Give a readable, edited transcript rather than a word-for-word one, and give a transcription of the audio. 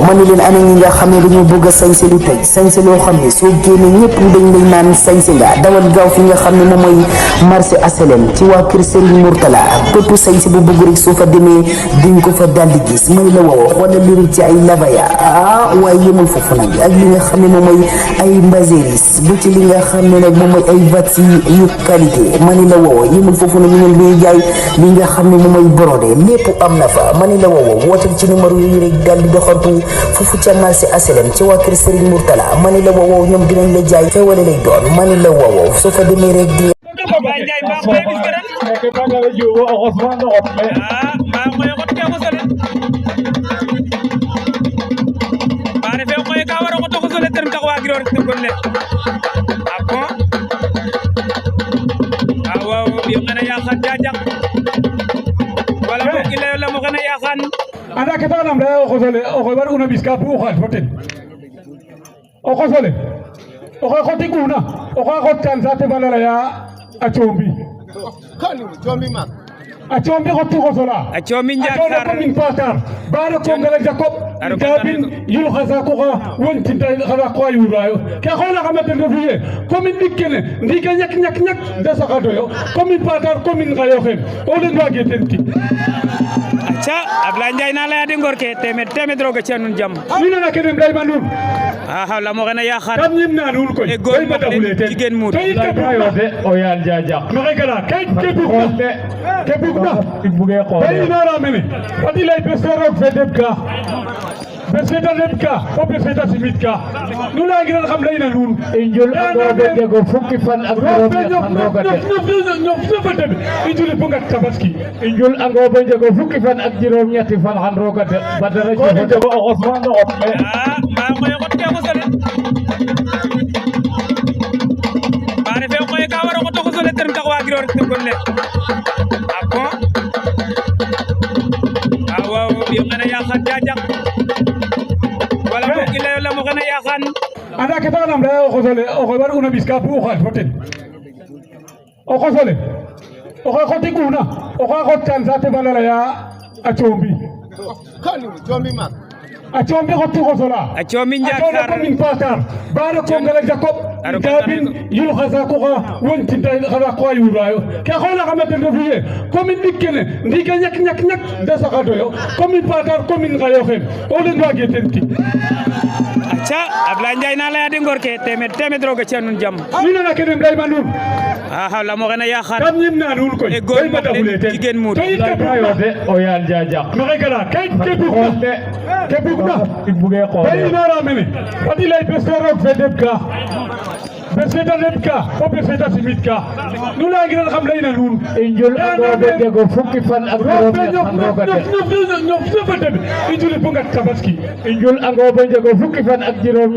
ma ni leen ana ñi nga xam ne dañoo bëgg a sañse lu tey sañse loo xam ne soo génnee ñëpp dañ lay naan sañse nga dawal gaaw fi nga xam ne moom mooy marché HLM ci waa kër Serigne Mourtala bépp sañse bu bëgg rek soo fa demee diñ ko fa daldi gis may la woo xoolal li ci ay lavaya waaye yëmul foofu nag ak li nga xam ne moom mooy ay mbaséris bu ci li nga xam ne nag moom mooy ay vats yu qualité ma ni la woo yëmul foofu nag ñu ngi jaay li nga xam ne moom mooy brodé lépp am na fa ma ni la woo wootal ci numéro yi rek daldi doxantu foofu ca marché HLM ci waa kër Serigne Mourtala ma ni la woo ñoom dinañ la jaay xewale lay doon ma ni la woo soo fa demee rek di anda ke taxna um leya o xosole oxe war'una ɓis ka pour o xaad fo ten o xosole oxe xotikuna oxa xottan saate fa na leya a coombi a coombi xotu xosola a coombi Ndiakhar commune Patar ba reko ngala Jacob dabin yul xa saku xa wontinta xa saku xa yurayo ke xoyna xama ten refu ye commune ɗik kene ndiika ñak de saxadoyo commune Patar commune Ngayokhem o len waage ten tig aca Ablaye Ndiaye na leya de ngor ke temed roga ci anun jam mi nana kene ndeyma nuun aha lamo xena yaxan kam ñimna nuun koy goor jigéen muut o yaal jajak maxey gala ke bugna te inora mene fadi lay bes fe roog fe deɓ ka bes fe ta deɓ ka fo bes fe ta simit ka nu leyangiran xam leyna nuun i njul andobe jego fukki fan ak juroom ñof ñofa deɓ i njuli bo ngat tabaski i njul angobe jego fukki fan ak juroom ñetti fan xan roga badara jego o xosman o xot me ma ngoy xot ke xosole ba refe ngoy ka waro xot xosole ten tax wagiro rek te gonle bon waaw bi ngana yaxan jajak wala mo ki leyo la mo xena yaxan anda ke taxna um leya o xosole oxe war'una ɓis ka pour o xaad fo ten o xosole oxe xotikuna oxa xottan saate fa na leya a coombi a coombi xotu xosola a coombi Ndiakhar commune Patar ba reko ngala Jacob dabin yul xa saku xa wontinta xa saku xa yurayo ke xoyna xama ten refu ye commune ɗik kene ndiika ñak de saxadoyo commune Patar commune Ngayokhem o len waage ten tig aca Ablaye Ndiaye na leya de ngor ke temed roga ci anun jam mi nana kene ndeyma nuun aha lamo xena yaxan kam ñimna nuun koy goor jigéen muut o yaal jajak maxey gala ke bugna te inora mene fadi lay bes fe roog fe deɓ ka bes fe ta deɓ ka fo bes fe ta simit ka nu leyangiran xam leyna nuun i njul andobe jego fukki fan ak juroom ñof ñofa deɓ i njuli bo ngat tabaski i njul angobe jego fukki fan ak juroom